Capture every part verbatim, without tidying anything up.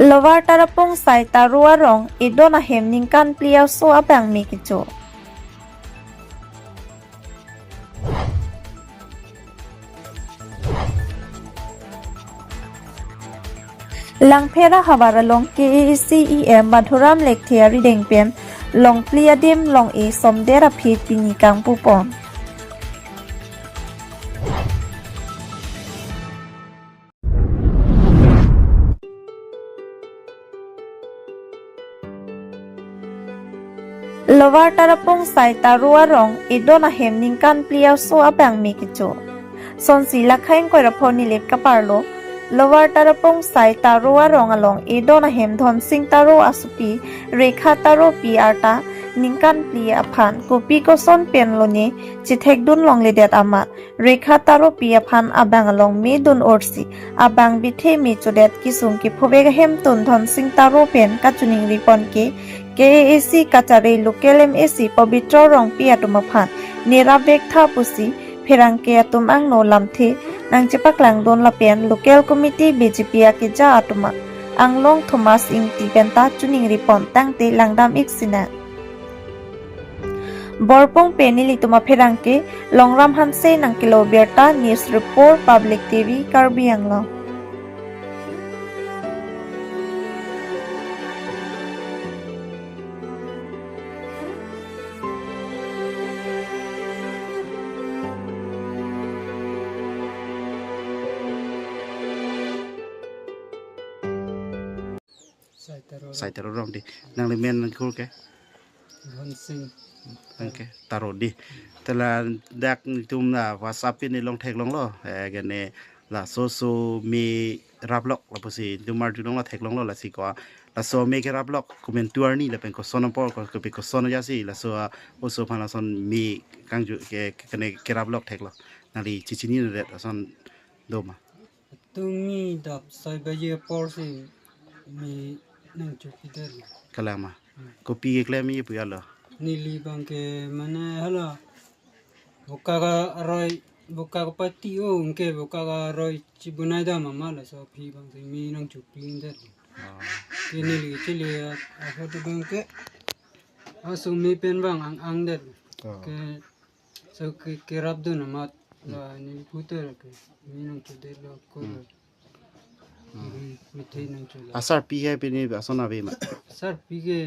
Lower Tarapung Sai Taro arong edon ahem ningkan phli aso abang me kecho. Langpher ahavar along K A A C E M Madhuram Lekthe arideng pen long phli adim long-e somdet aphi pini kangpupon. Lower Tarapung Sai Taro arong edon ahem ningkan phli aso abang me kecho. Sonsi lakhain koirapho nilip kaparlo, Lower Tarapung Sai Taro arong along edon ahem Dhonsing Taro asopi Rekha Taropi arta ningkan phli aphan kopi koson pen lone chethekdun longledet amat Rekha Taropi aphan abang along medun orsi abang bithe me chodet kesung kephovek ahemtun Dhonsing Taro pen kachiningripon ke K A A C kachari local M A C Pobitro Rongpi atum aphan nerap vektha pusi pherangke atum angno lamthe nangchepaklangdun lapen local committee B J P akeja atum anglong Thomas Ingti penta chiningripon tangte langdam-ik sinang. Borpung pen nelitum apherangke Longram Hanse nangkelo birta, News Report, Public T V, Karbi Anglong. Sai Taro. Sai Taro arong dei. Nangli men nangkhur ke? Dhonsing. Nang ke Taro dei. Te ladak netum la WhatsApp pen long theklonglo. Eh, kene laso aso me raplok lapusi netum arjulonglo, theklonglo lasi ko. Laso me keraplok komantu arni lapen koson apor ko, kopi koson ajoksi laso, ah, oso aphan lason me kangju ke, ke, kene keraplok theklo. Nangli chechininedet ason do ma? Tumi dap sai baje apor si me nangchopidet. Kalang ma? Hmm. Kopi keklem-e pu ya lo? Neli abang ke mane hala boka ka aroi, boka kapati o, anke boka ka aroi chibonai dam amat laso aphi abang si me nangchopidet. Oh. Ke neli chele a, a photo abang ke aso me pen abang ang-angdet. Oh. Ke so ke, kerapdun amat la neli putar ke me nangchodetlo ko. Hmm. Hmm. Hmm, mithe nangcholo. Asarpi ke pini ason ave ma? Asarpi ke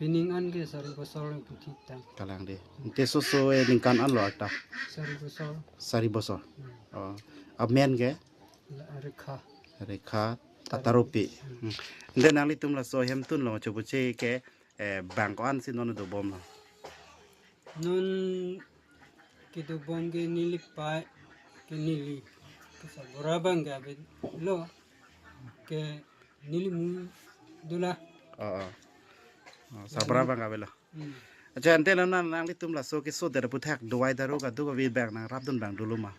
pining an ke sari bosor puthit tang. Kalang dei. Ante soso e ningkan an lo arta? Sari bosor. Sari bosor. Hmm. Oh. Amen ke? La Rekha. Rekha Taropi. Hmm. Hmm. Ante nanglitum laso ahemtun lo chobuche ke, eh, bang ko-an si non dobomlo? Non kedobom ke neli pai ke neli ke sabura abang ke avelo ke neli mu dola. Oh, oh. Oh, sabura abang avelo. Hmm. Acha, ante lo nang, nanglitum laso kesodet aputhak dawai daru kado kave abang nangrapdun abang dolo ma?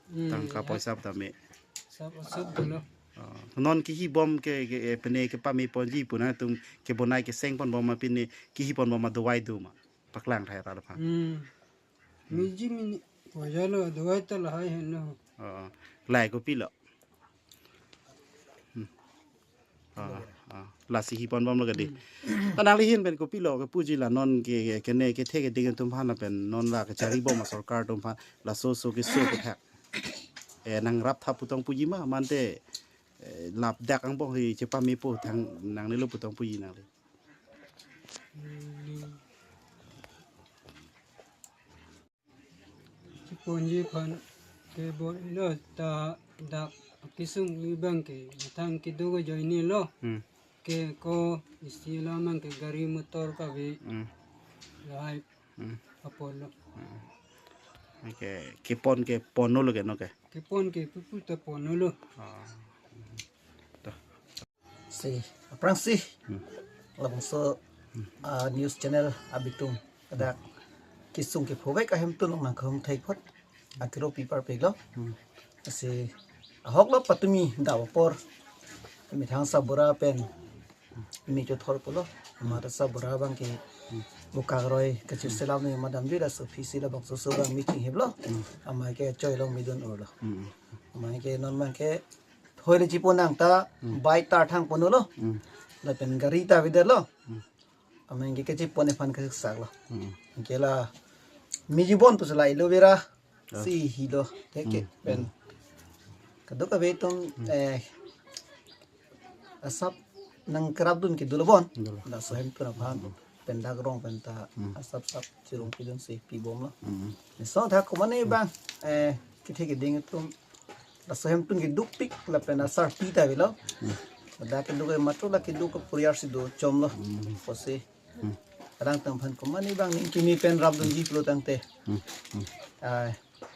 Hmm, tangka ya. Poisa tame. Sab, sab dolo. Oh, non kehibom ke, ke, eh, pine kepameponji pu nangtum kebonai kesengponbom ma pine kehiponbom ma dawai do ma? Paklang thai ra aphan. Hmm. Meji mini poisa lo dawai ta lahai henlo. Oh, lahai kopilo? Hmm. Ah, ah. Lasi hiponbomlo ke dei. Hmm. Ta nangli ahin pen kopilo kepuji la non ke, ke, kene kethe keding atum aphan lapen non la kacharibom asorkar atum aphan laso aso keso aputhak, eh, nangraptha pu tong puji ma mante, eh, ladak angbong hi chepamepo thang nangnelo pu tong puji nangli? Hmm. Chiponji aphan ke bor-ilo ta dak kesung abang ke mathang kedo kejoinelo. Hmm. Ke ko isi alam abang ke gari motor kave. Hmm. Lahai. Hmm. Apotlo. Hmm. Ke, kepon ke ponnolo ke no ke? Kepon ke pupu ta ponnolo. Ah. Hmm. To. Si, aphrangsi. Hmm. Labangso, ah, news channel abitum. Kada kesung kephovek ahemtun along nangkehum thek phot. Akiro pipar peglo. Hmm. Si, ahok lo patumi dap apor. Methang sabura pen. Mi chothor pulo. Mata sabura abang ke. Hmm. Boka aroi kachir selam ni madam jui laso aphi si labangso aso abang mi chinghiplo. Hmm. Amei ke choi along midun orlo. Hmm. Amei ke non abang ke thoi le chipon nang ta, hmm, bike ta thang ponlo. Hmm. Lapen gari ta avedetlo. Hmm. Amen ke kachipon aphan kasiksak lo. Hmm. Ke la mijibon pusi la ilo bera. Ah. Si hilo. Ke ke, hmm, pen. Hmm. Kadokave atum, hmm, eh, asap nangkerapdun ke dolo bon. Dolo. Laso ahemtun aphan. Hmm. Pen dak rong pen ta, hmm, asap sap chirong pidun si pibomlo. Hmm. Laso athak komane, hmm, abang, eh, kethe keding atum laso ahemtun kedukpik lapen asarpi ta avelo. Hmm. Dak keduk ke matro la keduk ke puriar si do chomlo. Hmm. Pusi. Hmm. Kadang atum aphan komane abang ning kimi pen rapdunji pulo tangte. Hmm. Hmm. Ah,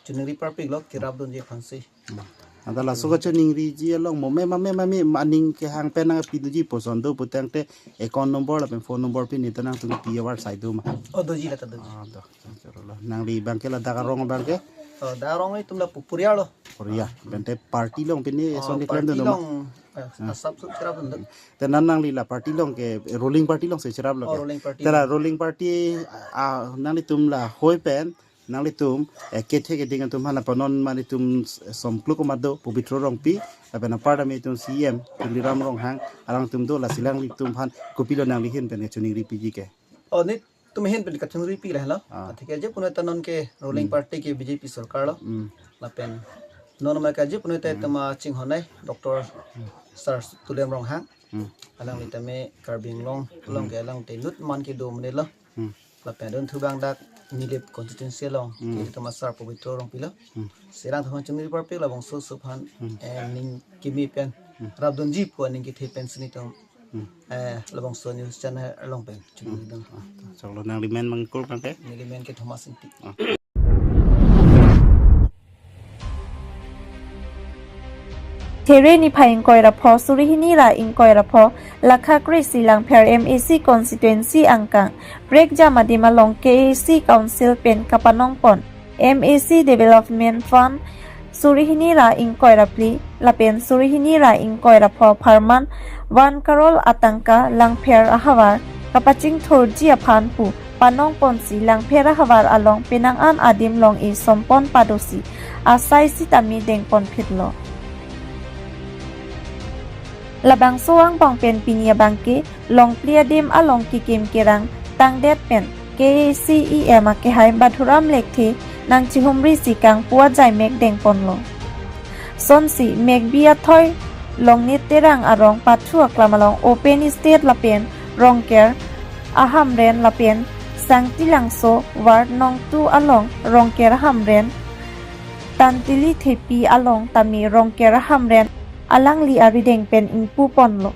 chiningri parpiklo kerapdunji aphansi. Hmm. Anta laso kachiningriji along mo mema mema me aning kehang pen nangpidunji puson do putangte account number lapen phone number pini ta nangtum pi avarsai do ma? Oh, doji la ta doji. Ah, do. Choro lo. Nangli abang ke ladak arong abang ke? Oh, dak arong itum la pu-, puriar lo. Puriar. Pen te party along pini, oh, eson declare party do ma? Along, eh, hmm, asap sap cherapdun do. Te nang nangli la party along ke ruling party alongsi cheraplo ke? Oh, ruling party. Te la ruling party, ah, nanglitum la hoi pen nanglitum, eh, kethe keding atum aphan aphan non mane itum somkluk amat do, Pobitro Rongpi, lapen apar tame itum C E M Tuliram Ronghang, alangtum do, lasi alanglitum aphan kopilo nangli ahin pen kachiningri piji ke? Oh, netum ahin pen kachiningri pi lahelo. Ah. Atheke je punoi ta non ke ruling, hmm, party ke B J P sorkar lo. Hmm. Lapen non ma ke je punoi ta, hmm, itum achinghonnei Doctor, hmm, Sir Tuliram Ronghang. Hmm. Alangli tame Karbi Anglong, hmm, along ke alang te lut man kedo mene lo. Hmm. Lapen adunthu abang dak Nilip constituency along, hmm, ke itum asar Pobitro Rongpi lo. Hmm. Si alangtum aphan chiningri parpik labangso aso aphan, hmm, eh, ning kimi pen, hmm, rapdunji pu aning kethe pensi netum, hmm, eh, labangso news channel along pen chiningri, hmm, dun. Ah, choklo, nangli men mangkur abang ke? Neli men ke Thomas Ingti. Ah. There niphai ingkoi ra pho suri hini ra ingkoi ra pho, lakha kre-isi Langpher M A C constituency angkang Prekjam adim along K A A C council pen kapanongpon M A C Development Fund suri hini ra ingkoi ra phli lapen suri hini ra ingkoi ra pho apharman one crore atangka Langpher ahavar kapachingthurji aphan pu panongponsi Langpher ahavar along penang an adim long-e sompon padosi asai sitame dengponphitlo. Labangso angbong pen pini abangke Longpli adim along kekim kerang tangdet pen K A A C E M akehai Madhuram Lekthe nangchihumrisi kangpu ajaimek dengponlo. Sonsi Mekbi athoi Longnit Terang arong pathu aklam along open stage lapen Rongker ahamren lapen Sangti Langso ward nong two along Rongker ahamren, Tantili Thepi along tame Rongker ahamren alangli arideng pen ingpuponlo.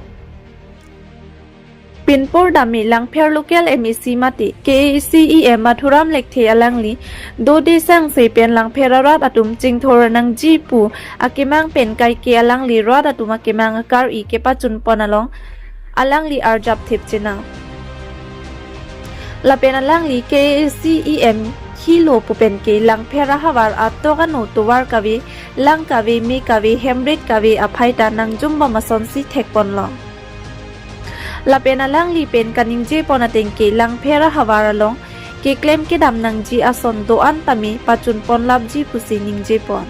Pinpur dami Langpher local M A C mate K A A C E M Madhuram Lekthe alangli dode sangse pen Langpher arat atum chingthur nangji pu akemang pen kaike alangli rat atum akemang akar-i kepachunpon along alangli arjap thip chenam. Lapen alangli K A A C E M khilo pu pen ke Langpher ahavar atok ano tovar kave, lang kave, me kave, hemrit kave aphai ta nangjumbom asonsi thekponlo. Lapen alangli pen kaningjepon ateng ke Langpher ahavar along keklem kedam nangji ason do-an tame pachunponlapji pusi ningjepon.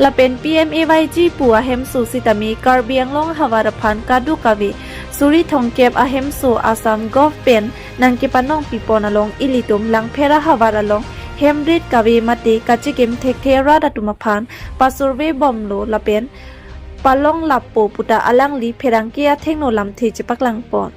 Lapen P M A Y G pu ahemso sitame Karbi Anglong ahavar aphan kadokave suri thomkep ahemso Assam Gov pen nangkepanongpipon along ilitum Langpher ahavar along hemrit kave mate kachikim thekthe arat atum aphan pasurvey bomlo lapen palong lappo puta alangli pherangke athengno lamthe chepaklangpon.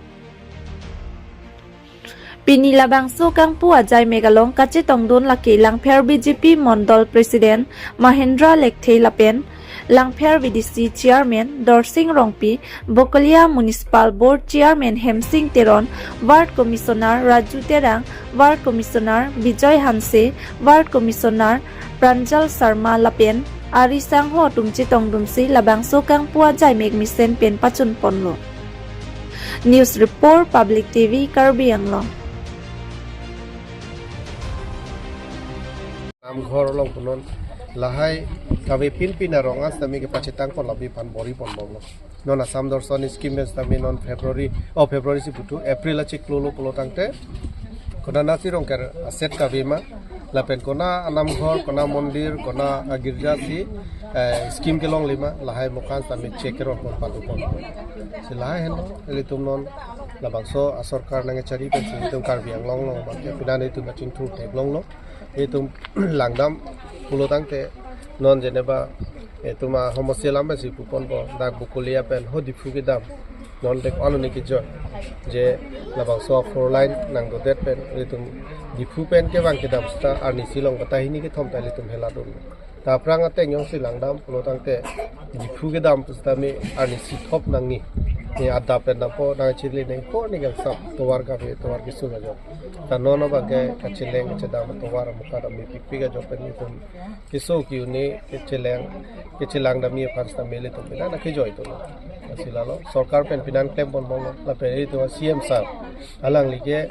Pini labangso kangpu ajaimek along kachetongdun lake Langpher B J P Mondol President Mahendra Lekthe lapen Langpher V D C Chairman Dorsing Rongpi, Bokolia Municipal Board Chairman Hemsing Teron, Ward Commissioner Raju Terang, Ward Commissioner Bijoy Hanse, Ward Commissioner Pranjal Sharma lapen ari sangho atum chetongdunsi labangso kangpu ajaimek mesen pen pachunponlo. News Report, Public T V, Karbi Anglong. Namghor along punon lahai kave pinpin arong an sitame kepachetangpon labi aphan bor-iponbomlo. Non Assam Darshan scheme pen sitame non February, oh, February si putu, April achiklo lo pulo tangte, konatsi Rongker aset kave ma, Lapen kona anamghor, kona mondir, kona agirja si, eh, scheme kelong lima, lahai mokan sami check kerot pon patu pon. Si lahai henlo, ilitum non labangso asorkar nangchari pensi itum Karbi Anglong along abangke pinan itum kachingthur theklonglo. Itum langdam pulo tangte non jeneba itum ahomosti alam pensi puponpo, dak Bokolia pen ho Diphu kedam. Non dek anu ni kejo. Je labangso four lane nangdodet pen itum Diphu pen kevang kedam seta arnisi along kata hini kethom ta ilitum heladun. Ta aphrang ateng jongsi langdam pulo tangte Diphu kedam pusitame arnisi thop nangji. Ni adap pen dampo nangchile nangpo ni gangsam tovar kave tovar kesung ajo. Ta non abangke kacheleng kachedam tovar amuka dam mepikpik ajo pen itum keso ke-un-e kacheleng kachelangdamji aphan sitame ilitum pinan akejoi atum. Lasi lalo sorkar pen pinan klem ponbomlo lapen itum C M sir alangli ke,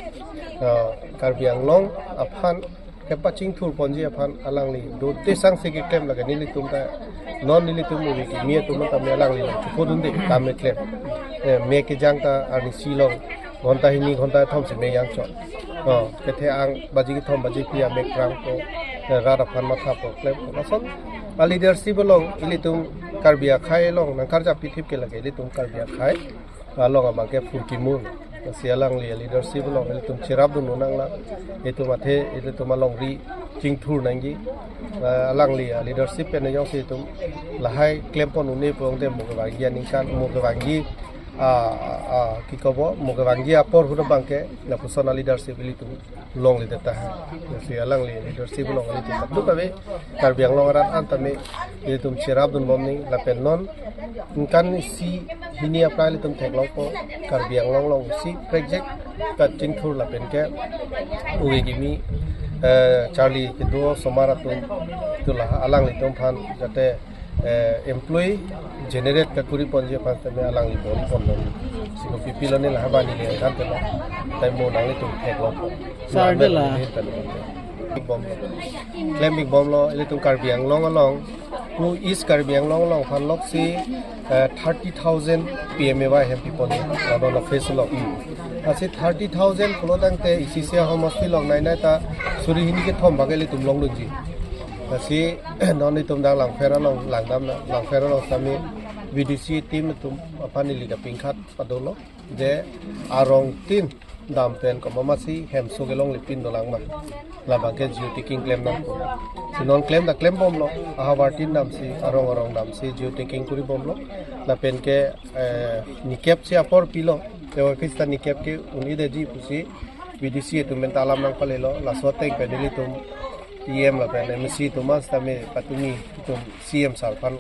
ah, Karbi Anglong aphan kepachingthur ponji aphan alangli dote sangse keklem lake nelitum ta non nelitum ove kimi atum tame alangli lang chupodunde tame klem. Eh, me kejang ta arnisi along ghonta hini ghonta thom si me jangchot. Oh, kethe ang baji kethom baji phli amek prangpo, eh, rat aphan mathapo klempo. Lason aleadership along ilitum Karbi akhei along nangkarjap pithip ke lake ilitum Karbi akhei along abangke phurkimo. Si alangli aleadership along ilitum cherapdun nanglang. Itum athe ilitum alongri chingthur nangji. Eh, alangli aleadership pen jongsi itum lahai klem pon un-e pu tangte mo kevangji aningkan mo kevangji, ah, ah, kikobo mo kevangji apor ahut abangke lapuson aleadership ilitum longledet tahai. Si alangli leadership along ilitum kadokave Karbi Anglong arat an tame ilitum cherapdun bomnang lapen non ningkan isi hini aphrang ilitum theklongpo Karbi Anglong along isi project kachingthur lapen ke ove kimi, eh, charli kedo osomar atum tu la alanglitum aphan jate, eh, employee generate kakuri ponji aphan tame alangli bor-i ponlo. Si kopipilo ne lahai bani le kan telo. Tai mo nanglitum theklongpo. Sir, de la. Big bomb. Klem big bomb lo, ilitum Karbi Anglong along. Pu East Karbi Anglong along aphan loksi, eh, thirty thousand P M A Y hempi ponji. Lalo la phase lo. Lasi thirty thousand pulo tangte isi isi ahomosti along nai nai ta suri hini kethom bak ilitum longdunji. Lasi non itum dak Langpher along langdamnang, Langpher along sami V D C team atum aphan ili kapingkhat padolo. Je arong tin dam pen komat masi hemso kelongle pin dolang ma. Labangke geotagging klem nangpo. Si non klem ta klembomlo. Ahavar tin damsi, arong arong damsi geotagging kuribomlo. Lapen ke, eh, nikep si apor pilo. Tewa Krista nikep ke un-edetji pusi V D C atum pen ta alam nangpalelo. Laso ateng pen ilitum E M lapen M A C atum mas tame patumi itum C M sir aphan